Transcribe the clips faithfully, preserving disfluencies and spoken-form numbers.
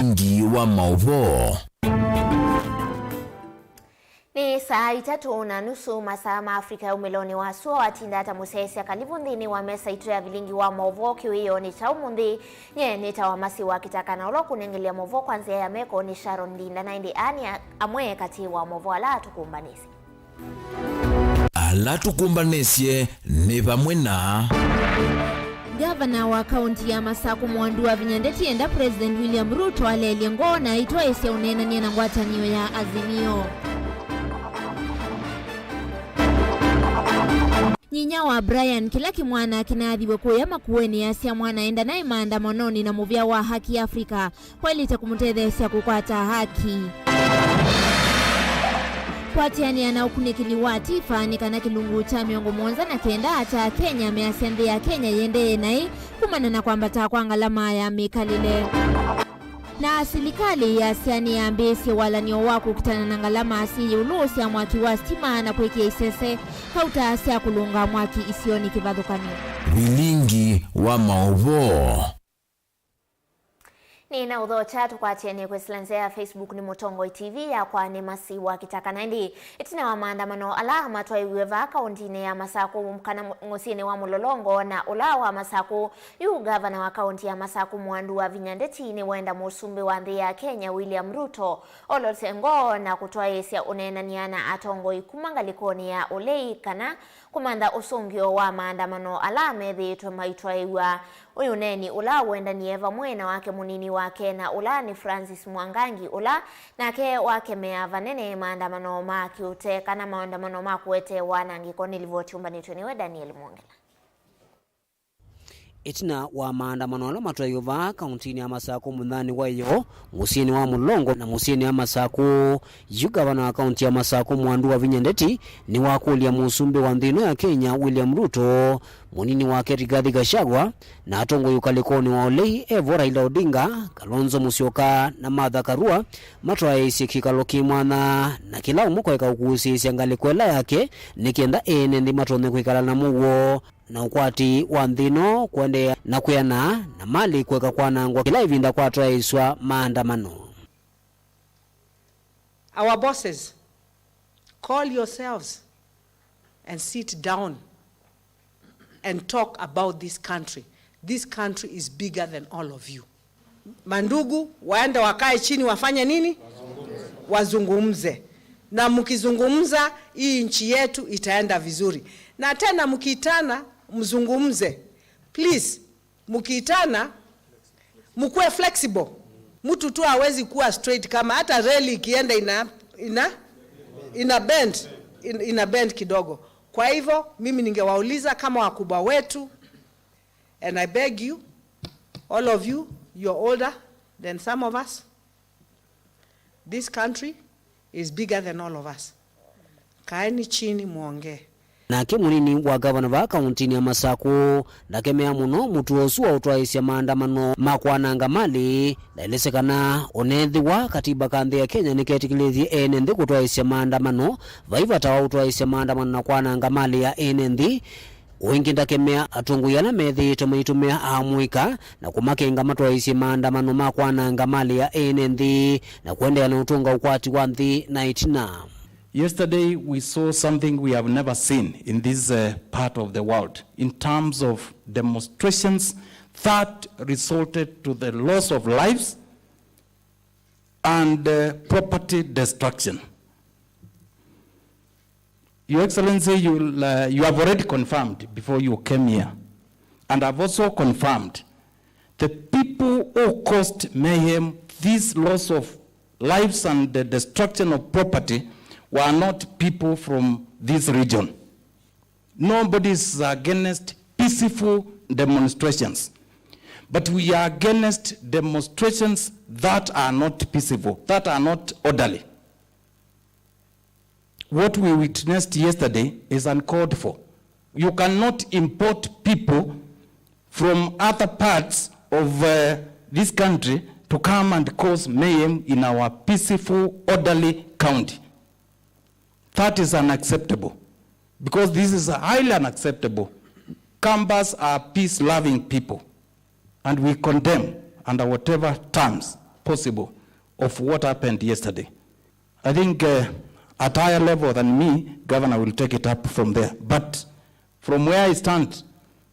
Vilingi wa maũvoo. Nĩ saa itatũ na nusu masaa ma Afrika ya umĩlonĩ wa sua. Watinda ata mũsyaĩĩsya? Kalivu nthĩnĩ wa mesa itũ ya vilingi wa maũvoo kĩwĩonĩ kya ũmũnthĩ. Nyie nĩtawa Masi wa Kitaka, na ũla ũkũnengelea maũvoo kwa nzĩa ya meko nĩ Sharon Ndinda, na ĩndĩ aa nĩ a-, amwe katĩ wa maũvoo ala tũkũmbanĩsye. Ala tũkũmbanĩsye nĩ vamwe na. Ngavana wa kaunti ya Masakũ Mwandu Wavinya Ndeti enda President William Ruto aleelye ngoo na aitwaĩĩsya ũneenany'a na ngwatanĩo ya Azimio. Nyinya wa Brian, kĩla kĩmwana kĩnaathiwe kũya Makueni, asya mwana enda naĩ maandamanonĩ na mũvĩa wa Haki Africa kwaĩlĩte kũmũtetheesya kũkwata haki. Kwatĩanĩa na ũkunĩkĩli wa TIFA nĩ kana kĩlungu kya mĩongo mũonza na kenda kya Akenya measya nthĩ ya Kenya yĩendee naĩ kumana na kwambata kwa ngalama ya mĩkalĩle. Na silikalĩ yasya nĩyambĩĩsye walany'o wa kũkitana na ngalama syĩ ĩũlũ sya mwaki wa sitima na kwĩkĩa isese kauta sya kũlũnga mwaki isionĩ kĩvathũkany'o. Vilingi wa maũvoo. Nĩ na ũthokya tũkwatĩanĩe kwĩsĩla nzĩa ya Facebook nĩ Mũtongoi T V. Yakwa nĩ Masi wa Kitaka. Na ĩndĩ ĩtina wa maandamano ala matwaiwe vaa kaũntĩnĩ ya Masakũ kana mũ-, mũsyĩnĩ wa Mũlolongo na ũla wa Masakũ, yu ngavana wa kaũntĩ ya Masakũ Mwandu Wavinya Ndeti nĩwenda mũsumbĩ wa nthĩ ya Kenya William Ruto olote ngoo na kũtwaĩĩsya ũneenany'a na atongoi kuma ngalĩkonĩ ya ũlei kana kũmantha ũsũngĩo wa maandamano ala methĩĩtwe maitwaĩw'a. Ũyũ ũneeni ũla ũendanie vamwe na wake mũnini wake na ũla nĩ Francis Mwangangi, ũla nake wakemea vanene maandamano ma kĩũtee kana maandamano ma kũete wanangĩko. Nĩ livoti ũmbanĩtw'e nĩwe Daniel Mwongela. Ĩtina wa maandamano ala matwaiwe vaa kaũntĩnĩ ya Masakũ mũthenya wa ĩyoo, mũsyĩnĩ wa Mũlolongo na mũsyĩnĩ wa Masakũ, yu ngavana wa kaũntĩ ya Masakũ Mwandu Wavinya Ndeti nĩwakũlya mũsumbĩ wa nthĩ ĩno ya Kenya William Ruto, mũnini wake Rigathi Gachagua, na atongoi ũkalĩkonĩ wa ũlei evo Raila Odinga, Kalonzo Musyoka na Martha Karua matwaĩĩsye kĩkalo kĩ mwanya na kĩla ũmwe kwaeka ũkuusĩĩsya ngalĩko ĩla yake nĩ kenda ene nthĩ matonye kwĩkala na mũuo na ũkwati wa nthĩ ĩno kũendeea na kwĩana na malĩ kũeka kwanangwa kĩla ĩvinda kwatwaĩĩsw'a maandamano. Our bosses, call yourselves and sit down and talk about this country. This country is bigger than all of you. Mandugu waende wakae chini, wafanye nini? Wazungumze. Na mkizungumza, hii nchi yetu itaenda vizuri. Na tena mkiitana, mzungumze. Please, mkiitana, mkuwe flexible. Mtu tu hawezi kuwa straight kama hata reli ikienda ina, ina, ina bend, in-, ina bend kidogo. Kwa hivyo, mimi ningewauliza kama wakubwa wetu, and I beg you, all of you, you're older than some of us. This country is bigger than all of us. Kaeni chini muongee. Nake mũnini wa ngavana vaa kaũntĩnĩ ya Masakũ ndakemea mũno mũtuo ũsu wa ũtwaĩĩsya maandamano ma kwananga malĩ. Ndaelesya kana o na ethĩwa katiba ka nthĩ ya Kenya nĩketĩkĩlĩthye ene nthĩ kũtwaĩĩsya maandamano, vai vata wa ũtwaĩĩsya maandamano na kwananga malĩ ya ene nthĩ. Ũingĩ ndakemea atongoi ala methĩĩtwe maitũmĩa amũika na kũmakenga matwaĩĩsye maandamano ma kwananga malĩ ya ene nthĩ na kũendeea na ũtũnga ũkwati wa nthĩ na ĩtina. Yesterday we saw something we have never seen in this, uh, part of the world in terms of demonstrations that resulted to the loss of lives and, uh, property destruction. Your Excellency, you, uh, you have already confirmed before you came here, and I've also confirmed the people who caused mayhem, this loss of lives and the destruction of property, were not people from this region. Nobody is against peaceful demonstrations, but we are against demonstrations that are not peaceful, that are not orderly. What we witnessed yesterday is uncalled for. You cannot import people from other parts of, uh, this country to come and cause mayhem in our peaceful, orderly county. That is unacceptable, because this is highly unacceptable. Kambas are peace-loving people, and we condemn under whatever terms possible of what happened yesterday. I think, uh, at higher level than me, Governor will take it up from there. But from where I stand,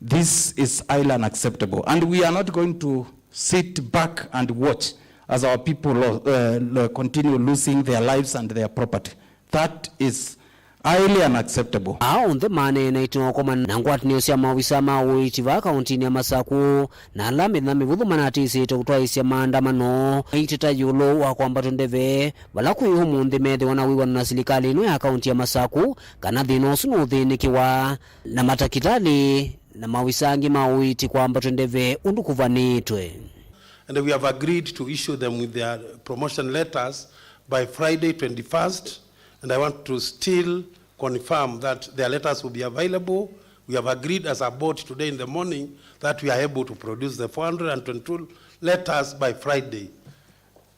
this is highly unacceptable. And we are not going to sit back and watch as our people lo-, uh, lo-, continue losing their lives and their property. That is highly unacceptable. Aa onthe maneena ĩtina wa kũkomana na ngwatanĩo sya maovisa ma ũiiti vaa kaũntinĩ ya Masaku, na ala mĩthenya mĩvũthũ manatĩsĩte kũtwaĩĩsya maandamano maiteta ĩũlũ wa kwambatw'a ndeve, vala kwĩ ũmũnthĩ methĩwa na wĩw'ano na silikalĩ ĩno ya kaũnti ya Masaku kana thĩna ũsu nũũthĩnĩkĩwa, na matakĩtalĩ na maovisa angĩ ma ũiiti kwambatw'a ndeve ũndũ kũvanĩtwe. And we have agreed to issue them with their promotion letters by Friday twenty-first, and I want to still confirm that their letters will be available. We have agreed as a board today in the morning that we are able to produce the four hundred and twenty-two letters by Friday.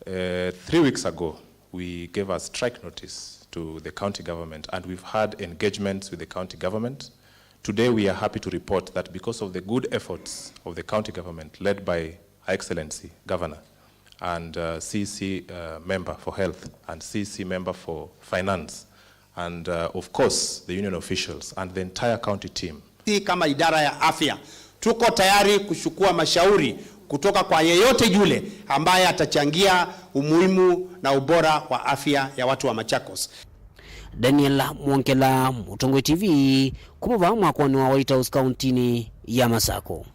Uh, three weeks ago, we gave a strike notice to the county government, and we've had engagements with the county government. Today, we are happy to report that because of the good efforts of the county government, led by Her Excellency Governor and, uh, C C, uh, member for health and C C member for finance and, uh, of course, the union officials and the entire county team. Sisi kama idara ya afya, tuko tayari kuchukua mashauri kutoka kwa yeyote yule ambaye atachangia umuhimu na ubora wa afya ya watu wa Machakos. Daniel Mwongela, Mũtongoi T V, kuma vaa mwakoni wa White House kaũntinĩ ya Masaku.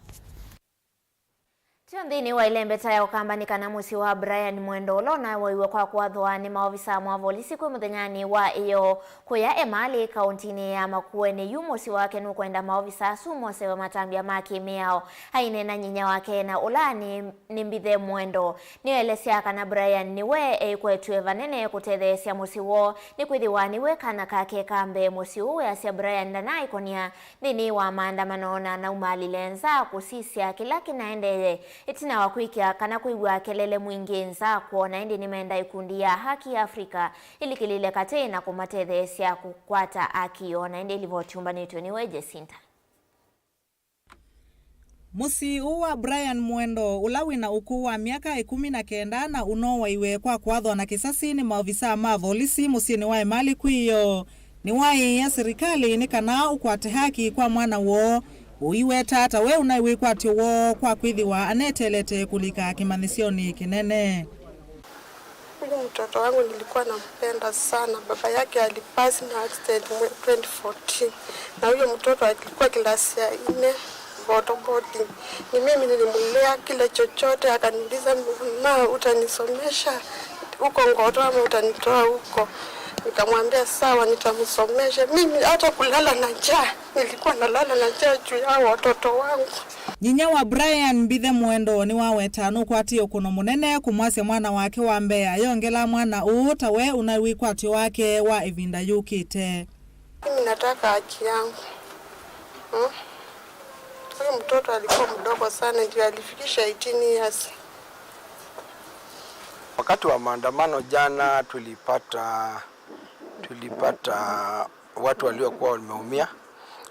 Tio nthĩnĩ wa ĩlembeta ya Ũkamba nĩ kana mũsyĩ wa Brian Mwendo, ũla ũnawaiwe kwa kũathwa nĩ maovisa ma volisi kwĩ mũthenyanĩ wa ĩyoo kũya Emali, kaũntinĩ ya Makueni, yu mũsyĩ wake nũkwenda maovisa asu mosewe matambya ma kĩmĩao. Aineena nyinya wake na ũla nĩ, nĩ Mbithe Mwendo, nĩelesya kana Brian nĩwe eĩkwetw'e vanene kũtetheesya mũsyĩ woo, nĩkwĩthĩwa nĩwe kana kake ka mbee mũsyĩ ũũ. Easya Brian ndanaaĩkony'a nthĩnĩ wa maandamano na naumaalile nza kũsisya kĩla kĩnaendee, ĩtina wa kwĩkĩa kana kwĩw'a kelele mwingĩ nza kwona ĩndĩ nĩmenda ĩkundi ya Haki Africa ĩlikĩlĩle katĩ na kũmatetheesya kũkwata aki. O na ĩndĩ livoti yũmbanĩtw'e nĩwe Jesinta. Mũsyĩ ũũ wa Brian Mwendo, ũla wĩ na ũkũũ wa myaka ĩkũmi na kenda na ũnowaiwe kwa kũathwa na kĩsasi nĩ maovisaa ma volisi mũsyĩnĩ wa Emali kwĩoo, nĩwaĩĩa silikalĩ nĩ kana ũkwate haki kwa mwana woo, ũiweta ta we ũnaĩ wĩkwatyo woo kwa kwĩthĩwa aneteelete kũlika kĩmanyĩsyonĩ kĩnene. Huyu mtoto wangu nilikuwa nampenda sana. Baba yake alipasi na accident mwe-, twenty fourteen. Na huyo mtoto alikuwa kilasi ya nne, Mboto boarding. Ni mimi nilimlea kile chochote, akaniuliza, "Mama, utanisomesha huko Ngoto ama utanitoa huko?" Nikamwambia, "Sawa, nitamsomesha." Mimi hata kulala na njaa, nilikuwa nalala na njaa juu ya watoto wangu. Nyinya wa Brian, Mbithe Mwendo, nĩwaweta nũkwatie ũkũno mũnene kũmwasya mwana wake wa mbee ayongela mwana ũũ ta we ũnaĩ wĩkwatyo wake wa ĩvinda yũkĩte. Mimi nataka haki yangu. Hmm? Huyu mtoto alikuwa mdogo sana, ndio alifikisha eighteen years. Wakati wa maandamano jana tulipata, tulipata watu waliokuwa wameumia.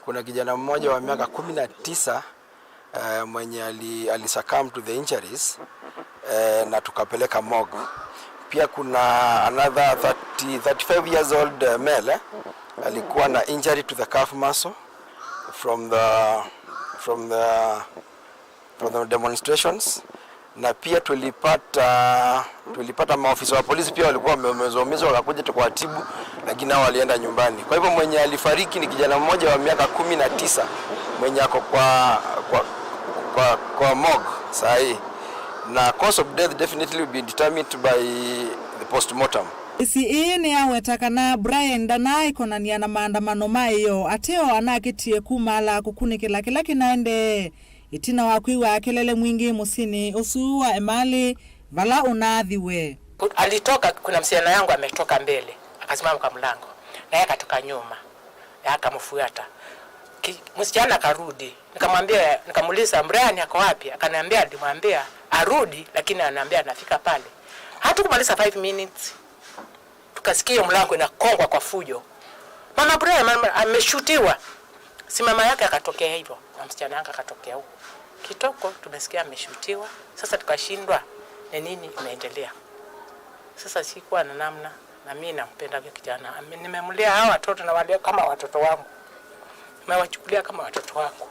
Kuna kijana mmoja wa miaka kumi na tisa, eh, mwenye ali, ali succumb to the injuries, eh, na tukapeleka morgue. Pia kuna another thirty, thirty-five years old, eh, male, eh, alikuwa na injury to the calf muscle from the, from the from the demonstrations, na pia tulipata, tulipata maofisa wa polisi pia walikuwa wame-, wameumizwa, wakakuja tukawatibu, lakini nao walienda nyumbani. Kwa hivyo mwenye alifariki ni kijana mmoja wa miaka kumi na tisa mwenye ako kwa, kwa, kwa, kwa morgue saa hii, na cause of death definitely will be determined by the postmortem. Ĩsĩ ĩĩ nĩyaweta kana Brian ndanaaĩkonany'a na maandamano ma ĩyoo, ateo anakĩtie kumaala kũkunĩkĩla kĩla kĩnaendee. Ĩtina wa kwĩw'a kelele mwingĩ mũsyĩnĩ ũsu wa Emali vala ũnaathiwe. Alitoka, kuna msichana yangu ametoka mbele, akasimama kwa mlango, naye akatoka nyuma, na akamfuata. Ki-, msichana akarudi, nikamwambia, nikamuuliza, "Brian ako wapi?" Akaniambia, nilimwambia arudi, lakini anaambia anafika pale. Hatukumaliza five minutes. Tukasikia hiyo mlango inakongwa kwa fujo. "Mama Brian, mama, ameshutiwa." Si mama yake akatokea hivyo, na msichana yake akatokea huko. Kitoko, tumesikia ameshutiwa. Sasa tukashindwa, Ni nini inaendelea? Sasa sikuwa na namna, na mimi nampenda huyo kijana. Ame-, nimemlea hawa watoto na walea kama watoto wangu. Nimewachukulia kama watoto wangu.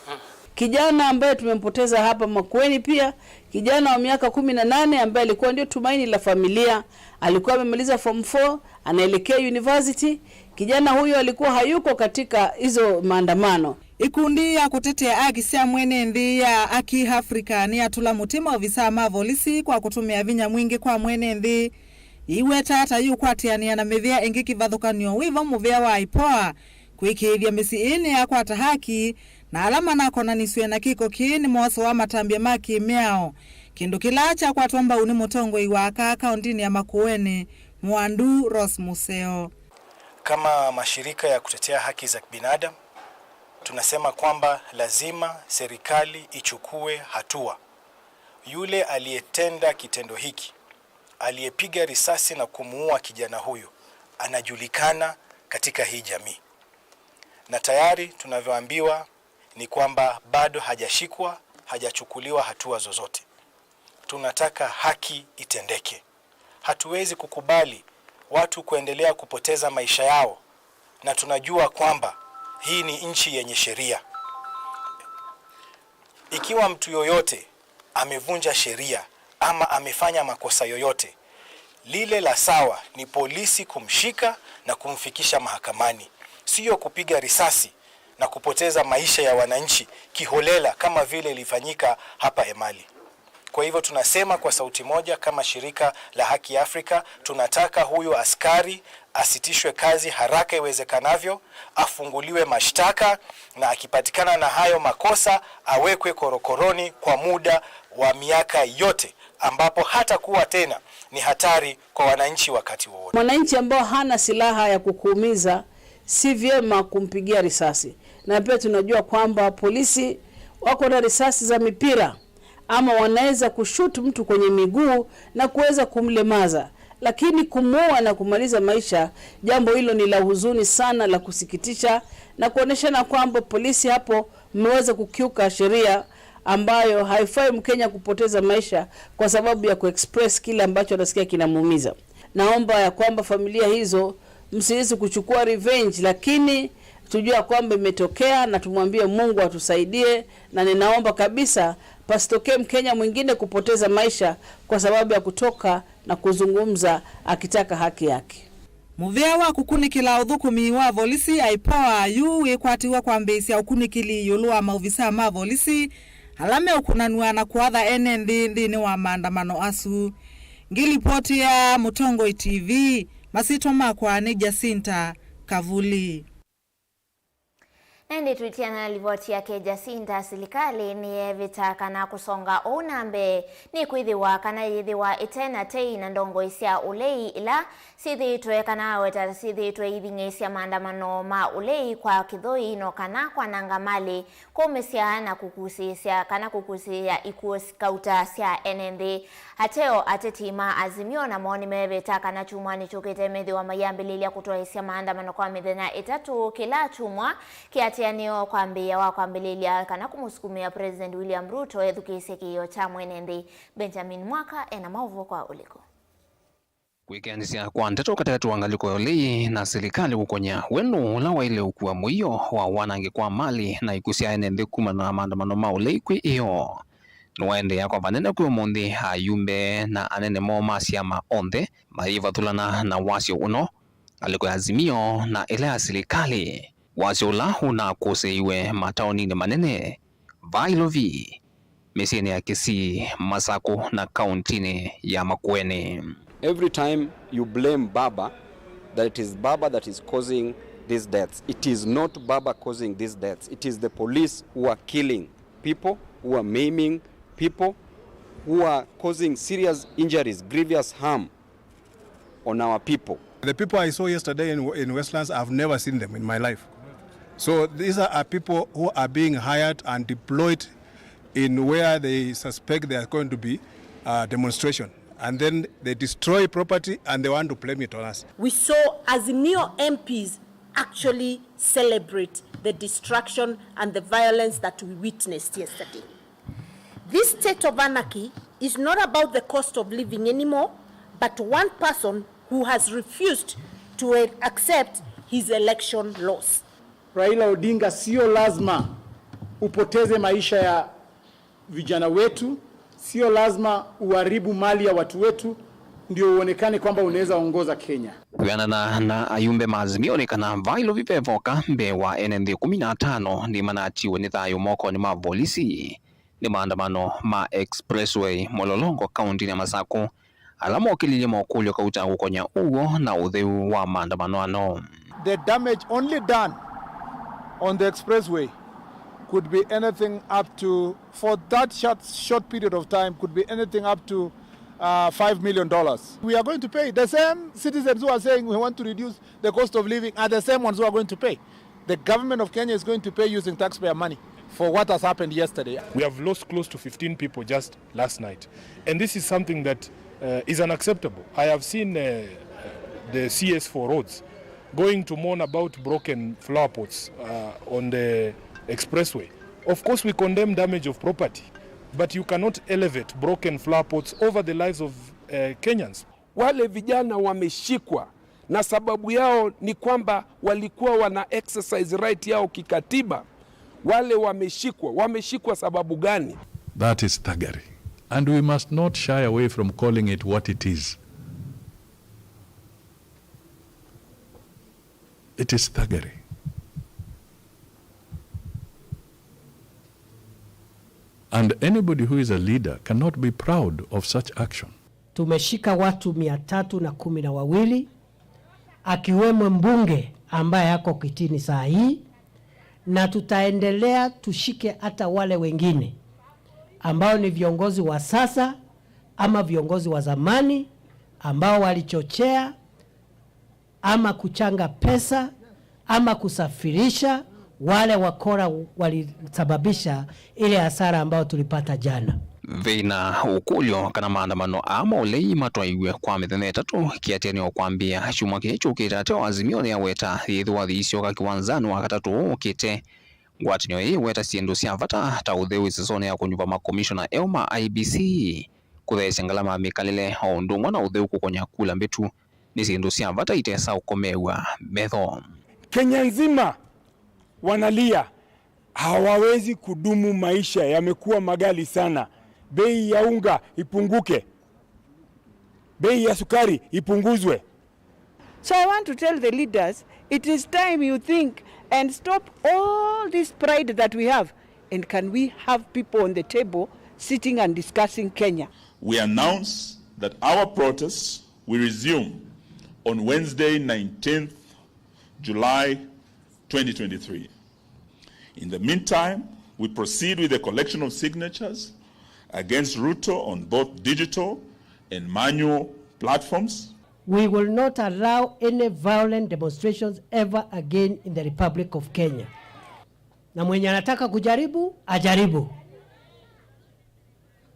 Mm. Kijana ambaye tumempoteza hapa Makueni pia, kijana wa miaka kumi na nane ambaye alikuwa ndio tumaini la familia, alikuwa amemaliza form four, anaelekea university. Kijana huyo alikuwa hayuko katika hizo maandamano. Ikundi ya kũtetea haki sya mwene nthĩ ya Haki Africa nĩyatũla mũtĩ maovisaa ma volisi kwa kũtũmĩa vinya mwingĩ kwa mwene nthĩ, iweta ta yũkwatĩanĩa na mĩvĩa ĩngĩ kĩvathũkany'o wĩva mũvĩa wa IPOA, kwĩkĩĩthya mĩsyĩ ĩĩ nĩyakwata haki, na ala manakonanisw'e na kĩko kĩĩ nĩmoosawa matambya ma kĩ-mĩao, kĩndũ kĩla kyakwatwa mbau nĩ mũtongoi wa aka kaũntinĩ ya Makueni, Mwandu Rose Museo. Kama mashirika ya kutetea haki za kibinadamu, tunasema kwamba lazima serikali ichukue hatua. Yule aliyetenda kitendo hiki, aliyepiga risasi na kumuua kijana huyu, anajulikana katika hii jamii. Na tayari tunavyoambiwa ni kwamba bado hajashikwa, hajachukuliwa hatua zozote. Tunataka haki itendeke. Hatuwezi kukubali watu kuendelea kupoteza maisha yao, na tunajua kwamba hii ni nchi yenye sheria. Ikiwa mtu yoyote amevunja sheria ama amefanya makosa yoyote, lile la sawa ni polisi kumshika na kumfikisha mahakamani, sio kupiga risasi na kupoteza maisha ya wananchi kiholela kama vile ilifanyika hapa Emali. Kwa hivyo tunasema kwa sauti moja kama shirika la Haki Afrika, tunataka huyu askari asitishwe kazi haraka iwezekanavyo, afunguliwe mashtaka, na akipatikana na hayo makosa, awekwe korokoroni kwa muda wa miaka yote, ambapo hatakuwa tena ni hatari kwa wananchi wakati wowote. Mwananchi ambao hana silaha ya kukuumiza, si vyema kumpigia risasi. Na pia tunajua kwamba polisi wako na risasi za mipira, ama wanaweza kushoot mtu kwenye miguu na kuweza kumlemaza, lakini kumuua na kumaliza maisha, jambo hilo ni la huzuni sana, la kusikitisha, na kuoneshana kwamba polisi hapo mmeweza kukiuka sheria ambayo haifai Mkenya kupoteza maisha kwa sababu ya kuexpress kile ambacho anasikia kinamuumiza. Naomba ya kwamba familia hizo msihisi kuchukua revenge, lakini tujue ya kwamba imetokea na tumwambie Mungu atusaidie, na ninaomba kabisa pasitokee Mkenya mwingine kupoteza maisha kwa sababu ya kutoka na kuzungumza akitaka haki yake. Mũvĩa wa kũkunĩkĩla ũthũkũmi wa volisi, IPOA, yu wĩkwatiw'a kwambĩĩsya ũkunĩkĩli ĩũlũ wa maovisaa ma volisi ala meũkũnanw'a na kũatha ene nthĩ nthĩnĩ wa maandamano asu. Ngĩlipoti ya Mũtongoi T V, masyĩtwa makwa nĩ Jacinta Kavuli. Na ĩndĩ twĩtiana na livoti yake Jacinta, silikalĩ nĩyevĩta kana kũsonga ũu na mbee nĩkwĩthĩwa kana yĩthĩwa ĩte na tei na ndongoi sya ũlei ila syĩthĩĩtwe kana aweta syĩthĩĩtwe ithing'ĩĩsya maandamano ma ũlei kwa kĩthũi no kana kwananga malĩ, kũmĩsya na kũkusĩĩsya kana kũkusĩĩa ikuũ kauta sya ene nthĩ. Ateo, ateti ma Azimio namo nĩmevĩta kana kyumwanĩ kyũkĩte methĩwa mayambĩlĩlya kũtwaĩsya maandamano kwa mĩthenya ĩtatũ kĩla kyumwa, kĩatĩanĩo kwambĩĩa wa kwambĩlĩlya kana kũmũsukumĩa President William Ruto ethukĩĩsye kĩĩo kya mwene nthĩ. Benjamin Mwaka ena maũvoo kwa ũliku. Kwĩkĩanĩsya kwa ndeto katĩkatĩ wa ngalĩko ya ũlei na silikalĩ kũkony'a wendo ũla waĩle ũkua mũio wa wanangĩko wa malĩ na ikw'ũ sya ene nthĩ kumana na maandamano ma ũlei kwĩ ĩyoo nĩwaendeea kwa vanene kwĩ ũmũnthĩ, ayumbe na anene moo ma syama onthe mayĩvathũlana na wasyo ũno, ngalĩko ya Azimio na ĩla ya silikalĩ, wasyo ũla ũnakũsĩĩiwe mataoninĩ manene, vaa Ilovi, mĩsyĩnĩ ya Kisii, Masakũ na kauntinĩ ya Makueni. Every time you blame Baba, that it is Baba that is causing these deaths. It is not Baba causing these deaths. It is the police who are killing people, who are maiming people, who are causing serious injuries, grievous harm on our people. The people I saw yesterday in, in Westlands, I've never seen them in my life. So these are, are people who are being hired and deployed in where they suspect there are going to be, uh, demonstration. And then they destroy property and they want to blame it on us. We saw Azimio M Ps actually celebrate the destruction and the violence that we witnessed yesterday. This state of anarchy It's not about the cost of living anymore, but one person who has refused to accept his election loss. Raila Odinga, sio lazima upoteze maisha ya vijana wetu, sio lazima uharibu mali ya watu wetu ndio uonekane kwamba unaweza ongoza Kenya. Kwĩanana na ayumbe ma Azimio nĩ kana vaa Ilovi vevoka mbee wa ene nthĩ kũmi na atano nĩmanatiwe nĩ thayũ mokonĩ ma volisi. Nĩ maandamano ma Expressway Mlolongo kauntinĩ ya Masaku, ala mokĩlilye mokũlyo kauta kũkonya ũw'o na ũtheu wa maandamano ano. The damage only done on the expressway could be anything up to, for that short, short period of time, could be anything up to uh, five million dollars. We are going to pay. The same citizens who are saying we want to reduce the cost of living are the same ones who are going to pay. The government of Kenya is going to pay using taxpayer money for what has happened yesterday. We have lost close to fifteen people just last night. And this is something that uh, is unacceptable. I have seen uh, the C S for roads going to mourn about broken flower pots uh, on the expressway. Of course, we condemn damage of property, but you cannot elevate broken flower pots over the lives of uh, Kenyans. Wale vijana wameshikwa na sababu yao ni kwamba walikuwa wana exercise right yao kikatiba. Wale wameshikwa, wameshikwa sababu gani? That is thuggery. And we must not shy away from calling it what it is. It is thuggery. And anybody who is a leader cannot be proud of such action. Tumeshika watu mia tatu na kumi na wawili, akiwemo mbunge ambaye ako kitini saa hii, na tutaendelea tushike hata wale wengine ambao ni viongozi wa sasa ama viongozi wa zamani ambao walichochea ama kuchanga pesa ama kusafirisha wale wakora walisababisha ile hasara ambayo tulipata jana. Vena ũkũlyo kana maandamano aa ma ũlei matwaiwe kwa mĩthenya ĩtatũ kĩatĩanĩo kwambĩĩa kyumwa kĩĩ kyũkĩte. Ateo Azimio nĩyaweta yĩthĩwa yĩisyoka kĩwanzanĩ wa katatũ ũũ ũkĩte. Ngwatanĩo ĩĩ ĩweta syĩndũ sya vata ta ũtheu ĩsesonĩ ya kũnyuva makomishona eũ ma I E B C, kũtheesya ngalama ya mĩkalĩle, o ũndũ ũmwe na ũtheu kũkonya kula mbĩtu. Nĩ syĩndũ sya vata itesa ũkomeew'a metho. Kenya nzima wanalia, hawawezi kudumu, maisha yamekuwa maghali sana. Bei ya unga ipunguke, bei ya sukari ipunguzwe. So I want to tell the leaders, it is time you think and stop all this pride that we have. And can we have people on the table sitting and discussing Kenya? We announce that our protests will resume on Wednesday, nineteenth July twenty twenty-three. In the meantime, we proceed with the collection of signatures against Ruto on both digital and manual platforms. We will not allow any violent demonstrations ever again in the Republic of Kenya. Na mwenye anataka kujaribu, ajaribu.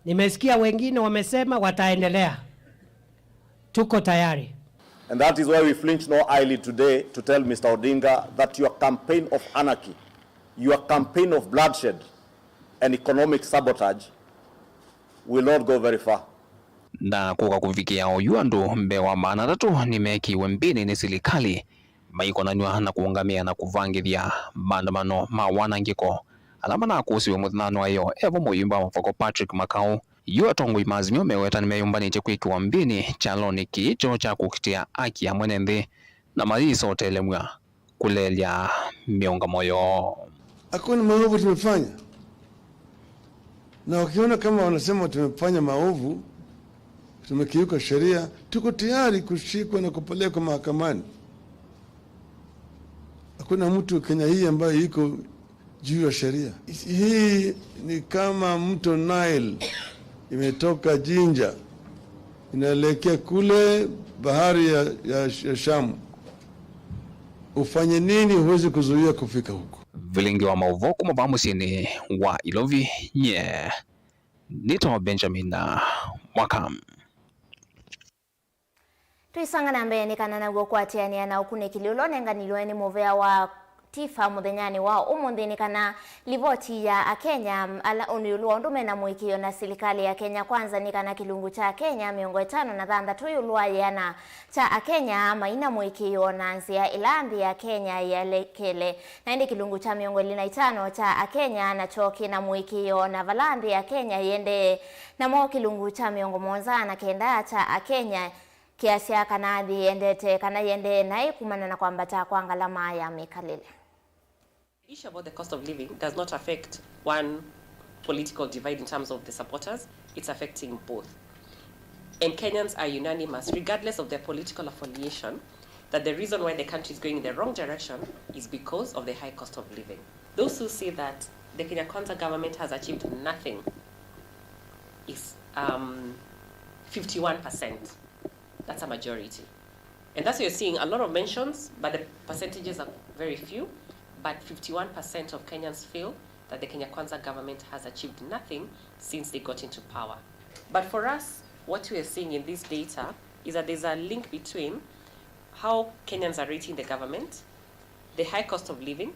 Nimesikia wengine wamesema wataendelea. Tuko tayari. And that is why we flinch no eyelid today to tell Mister Odinga that your campaign of anarchy, your campaign of bloodshed and economic sabotage will not go very far. Na kũka kũvikĩa oyu, andũ mbee wa maana atatũ nĩmekiwe mbĩnĩ nĩ silikalĩ, maikonanw'a na kũũngamĩa na kũvangĩthya maandamano ma wanangĩko ala manakũsiwe mũthenyanĩ wa ĩyo. Evo mũyumba wa Mavoko Patrick Makau, yu atongoi ma Azimio meweta nĩmeyũmbanĩtye kwĩkĩwa mbĩnĩ kyalonĩ kĩĩ kyoo kya kũkitĩa aki ya mwene nthĩ, na mayĩsotelemw'a kũleelya mĩũngamo yoo. Hakuna maovu tumefanya. Na wakiona kama wanasema tumefanya maovu, tumekiuka sheria, tuko tayari kushikwa na kupelekwa mahakamani. Hakuna mtu Kenya hii ambaye iko juu ya sheria. Hii ni kama mto Nile imetoka Jinja, inaelekea kule bahari ya, ya, ya Shamu. Ufanye nini? Huwezi kuzuia kufika huko. Vilingi wa maũvoo kuma vaa mũsyĩnĩ wa Ilovi, nye nĩtawa Benjamin Mwaka. Tũisanga na mbee nĩ kana naw'o kũatĩanĩa na ũkunĩkĩli ũla ũnenganilwe nĩ mũvea wa Tifa mũthenyanĩ wa ũmũnthĩ nĩ kana livoti ya Akenya ala ĩũlũ wa ũndũ mena mũĩkĩĩo na silikalĩ ya Kenya Kwanza nĩ kana kĩlungu kya Akenya mĩongo ĩtano na thanthatũ ĩũlũ wa yĩana kya Akenya maina mũĩkĩĩo na nzĩa ĩla nthĩ ya Kenya yelekele, na ĩndĩ kĩlungu kya mĩongo ĩlĩ na itano kya Akenya nakyo kĩna mũĩkĩĩo na vala nthĩ ya Kenya yĩendee, namo kĩlungu kya mĩongo mũonza na kenda kya Akenya kĩasya kana nthĩ yĩendete kana yĩendee naĩ kumana na kwambata kwa ngalama ya mĩkalĩle. The issue about the cost of living does not affect one political divide in terms of the supporters, it's affecting both. And Kenyans are unanimous, regardless of their political affiliation, that the reason why the country is going in the wrong direction is because of the high cost of living. Those who say that the Kenya Kwanza government has achieved nothing is, um, fifty-one percent. That's a majority. And that's why you're seeing a lot of mentions, but the percentages are very few. But fifty-one percent of Kenyans feel that the Kenya Kwanza government has achieved nothing since they got into power. But for us, what we are seeing in this data is that there's a link between how Kenyans are rating the government, the high cost of living,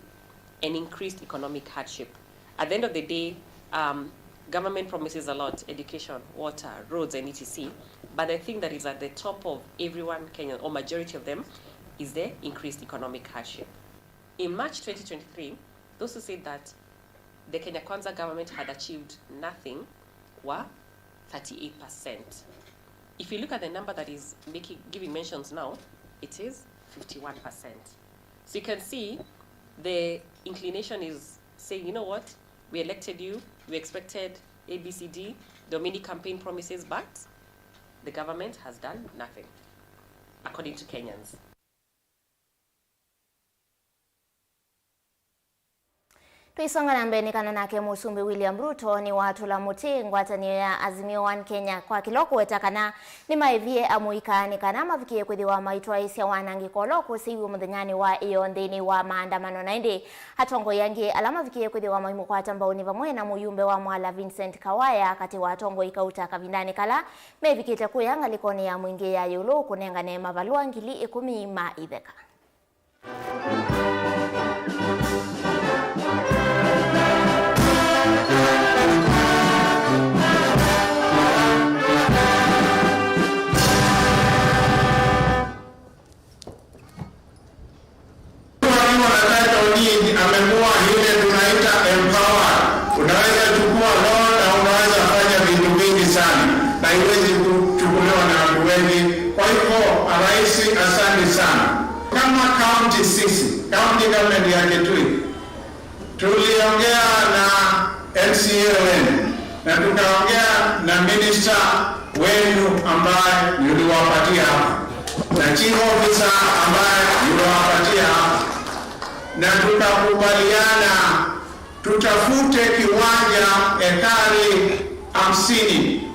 and increased economic hardship. At the end of the day, um, government promises a lot: education, water, roads, and et cetera. But the thing that is at the top of everyone Kenyan, or majority of them, is the increased economic hardship. In March twenty twenty-three, those who said that the Kenya Kwanza government had achieved nothing were thirty-eight percent. If you look at the number that is making, giving mentions now, it is fifty-one percent. So you can see the inclination is saying, "You know what? We elected you, we expected A B C D, there were many campaign promises, but the government has done nothing," according to Kenyans. Tũisonga na mbee, nĩ kana nake Mũsumbĩ William Ruto nĩwatũla mũtĩ ngwatanĩo ya Azimio One Kenya kwa kĩla ũkũweta kana nĩmaĩvie amũika nĩ kana mavikĩe kwĩthĩwa maitwaĩĩsya wanangĩko ũla ũkũsĩiw'e mũthenyanĩ wa ĩyoo nthĩnĩ wa maandamano. Na ĩndĩ atongoi angĩ ala mavikĩe kwĩthĩwa maimũkwata mbau nĩ vamwe na mũyumbe wa Mwala Vincent Kawaya, katĩ wa atongoi kauta kavindanĩ kala mevikĩte kũya ngalĩkonĩ ya mwingĩ ya ĩũlũ kũnengane mavalũa ngili ĩkũmi ma itheka. Watu wanataka nini? Amekuwa ile tunaita empowered. Unaweza chukua loan na unaweza fanya vitu vingi sana, na iwezi kuchukuliwa na watu wengi. Kwa hivyo, Rais, asante sana. Kama county sisi, county government ya Kitui, tuliongea na M C A wenu na tukaongea na minister wenu ambaye niliwapatia hapa na chief officer ambaye niliwapatia hapa, na tukakubaliana tutafute kiwanja ekari hamsini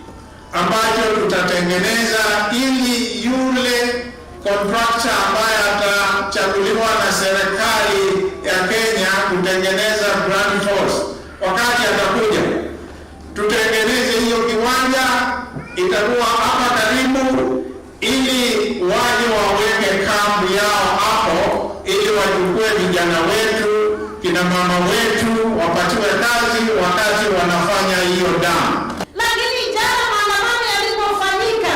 ambacho tutatengeneza ili yule contractor ambaye atachaguliwa na serikali ya Kenya kutengeneza Grand Falls, wakati atakuja, tutengeneze hiyo kiwanja, itakuwa hapa karibu, ili waje waweke kambi yao hapo, ili wachukue vijana wetu, kina mama wetu, wapatiwe kazi wakati wanafanya hiyo damu. Lakini jana maandamano yalipofanyika,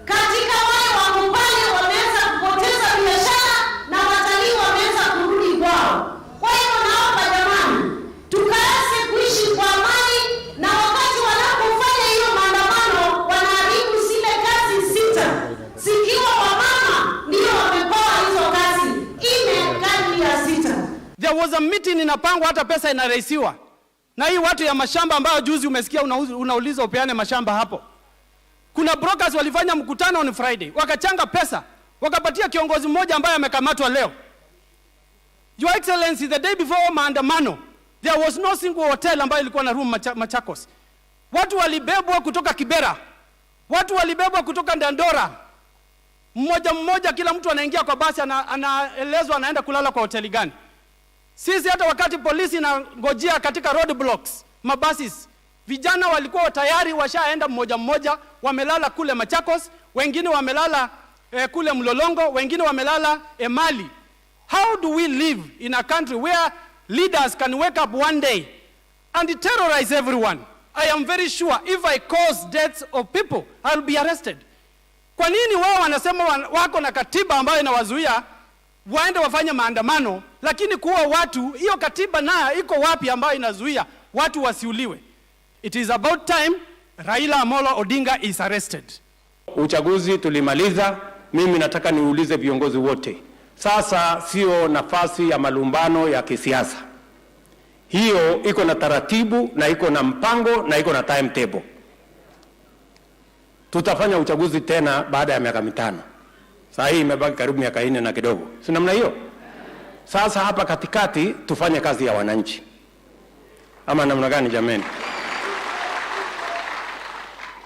katika wale wako pale wameweza kupoteza biashara na watalii wameweza kurudi kwao. Kwa hivyo naomba jamani, tukaanze kuishi kwa amani, na wakati wanapofanya hiyo maandamano, wanaharibu zile kazi sita, zikiwa wamama ndio wamepewa hizo kazi nne kati ya sita. There was a meeting inapangwa, hata pesa inaraisiwa. Na hii watu ya mashamba ambayo juzi umesikia unauzi-, unaulizwa upeane mashamba hapo. Kuna brokers walifanya mkutano on Friday, wakachanga pesa, wakapatia kiongozi mmoja ambaye amekamatwa leo. Your Excellency, the day before maandamano, there was no single hotel ambayo ilikuwa na room Macha-, Machakos. Watu walibebwa kutoka Kibera, watu walibebwa kutoka Dandora, mmoja mmoja, kila mtu anaingia kwa basi, ana-, anaelezwa anaenda kulala kwa hoteli gani. Sisi hata wakati polisi inangojea katika roadblocks, mabuses, vijana walikuwa tayari washaenda mmoja mmoja, wamelala kule Machakos, wengine wamelala, eh, kule Mlolongo, wengine wamelala Emali. How do we live in a country where leaders can wake up one day and terrorize everyone? I am very sure if I cause deaths of people, I'll be arrested. Kwa nini wao wanasema wan-, wako na katiba ambayo inawazuia waende wafanye maandamano, lakini kuua watu, hiyo katiba nayo iko wapi ambayo inazuia watu wasiuliwe? It is about time Raila Amolo Odinga is arrested. Uchaguzi tulimaliza. Mimi nataka niulize viongozi wote, sasa sio nafasi ya malumbano ya kisiasa. Hiyo iko na taratibu na iko na mpango na iko na timetable. Tutafanya uchaguzi tena baada ya miaka mitano. Saa hii imebaki karibu miaka nne na kidogo, si namna hiyo? Sasa hapa katikati tufanye kazi ya wananchi, ama namna gani jameni?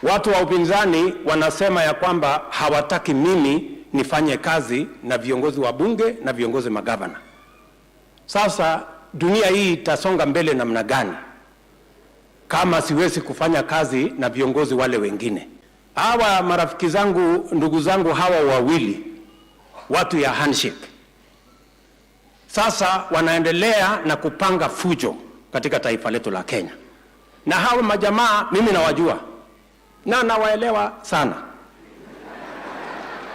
Watu wa upinzani wanasema ya kwamba hawataki mimi nifanye kazi na viongozi wa bunge na viongozi magavana. Sasa dunia hii itasonga mbele namna gani kama siwezi kufanya kazi na viongozi wale wengine? Hawa marafiki zangu, ndugu zangu hawa wawili, watu ya handshake, sasa wanaendelea na kupanga fujo katika taifa letu la Kenya. Na hawa majamaa mimi nawajua na nawaelewa sana,